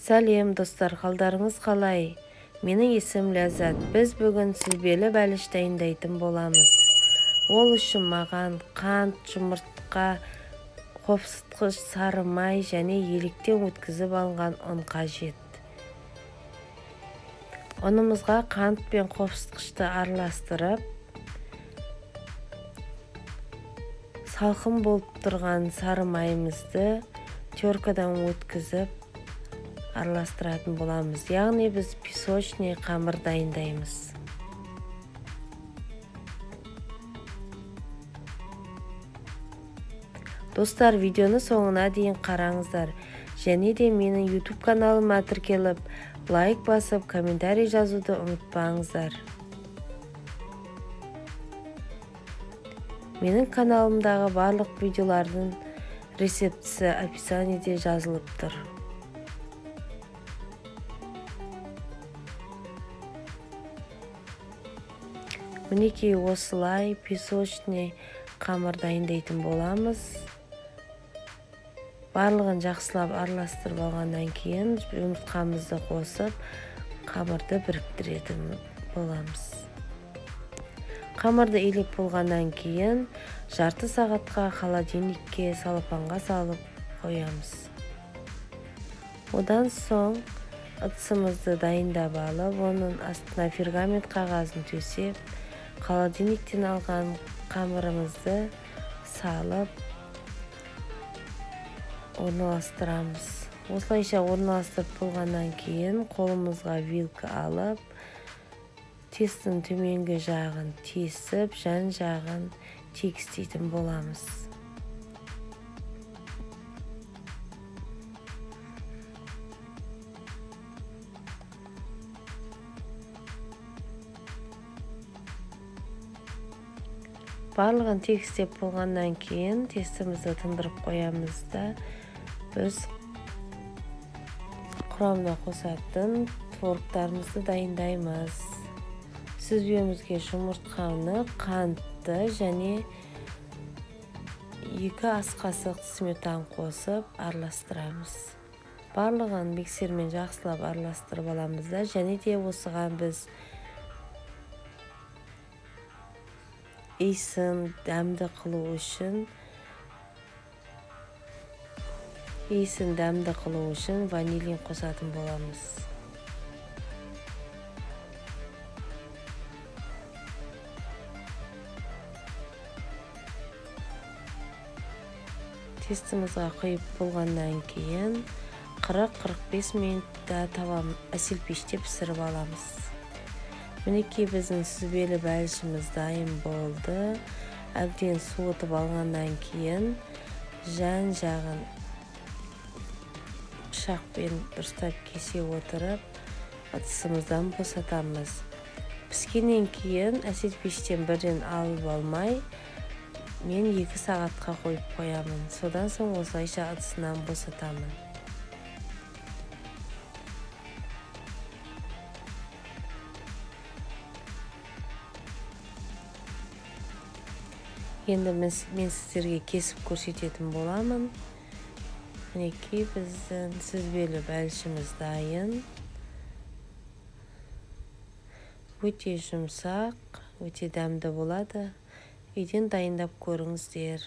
Сәлем достар, қалдарыңыз қалай? Менің есімім Ләззат. Біз бүгін сүзбелі бәліш дайындайтын боламыз. Ол үшін маған қант, жұмыртқа, қопсытқыш, сары май және електен өткізіп алынған ұн қажет. Ұнымызға қант пен қопсытқышты араластырып, салқын болып тұрған сары майымызды теркадан өткізіп араластыратын боламыз. Яғни біз песочный қамыр дайындаймыз. Достар, видеоны соңына дейін қараңыздар. Және де менің YouTube каналыма тіркеліп, лайк басып, комментарий жазуды ұмытпаңыздар. Менің каналымдағы барлық видеолардың рецептісі описаниеде жазылып тұр. Мінекей осылай песочный қамыр дайындайтын боламыз. Барлығын жақсылап араластырып алғаннан кейін жұмыртқамызды қосып, қамырды біріктіретін боламыз. Қамырды илеп болғаннан кейін жарты сағатқа холодильникке салапанға салып қоямыз. Одан соң ыдысымызды дайындап алып, оның астына пергамент қағазын төсеп, холодильниктен алған қамырымызды салып орналастырамыз. Осылайша орналастырып болғаннан кейін қолымызға вилка алып, тестің төменгі жағын тесіп, жан жағын тегістейтін боламыз. Барлығын тегістеп болғаннан кейін тестімізді тындырып қоямыз да, біз құрамына қосатын творогтарымызды дайындаймыз. Сүзбемізге жұмыртқаны, қантты және 2 ас қасық сметана қосып араластырамыз. Барлығын миксермен жақсылап араластырып аламыз да, және де осыған біз иісін дәмді қылу үшін ванилин қосатын боламыз. Тестімізге құйып болғаннан кейін 40-45 минутта табам әсел пеште пісіріп аламыз. Мінекей біздің сүзбелі бәлішіміз дайын болды. Әбден суытып алғаннан кейін жан-жағын пышақпен дұрыстап кесе отырып, ыдысымыздан босатамыз. Піскеннен кейін әсел пештен бірден алып алмай, мен 2 сағатқа қойып қоямын. Содан соң осылайша ыдысынан босатамын. Енді мен сіздерге кесіп көрсететін боламын. Мінекей біздің сүзбелі бәлішіміз дайын. Өте жұмсақ, өте дәмді болады. Үйден дайындап көріңіздер.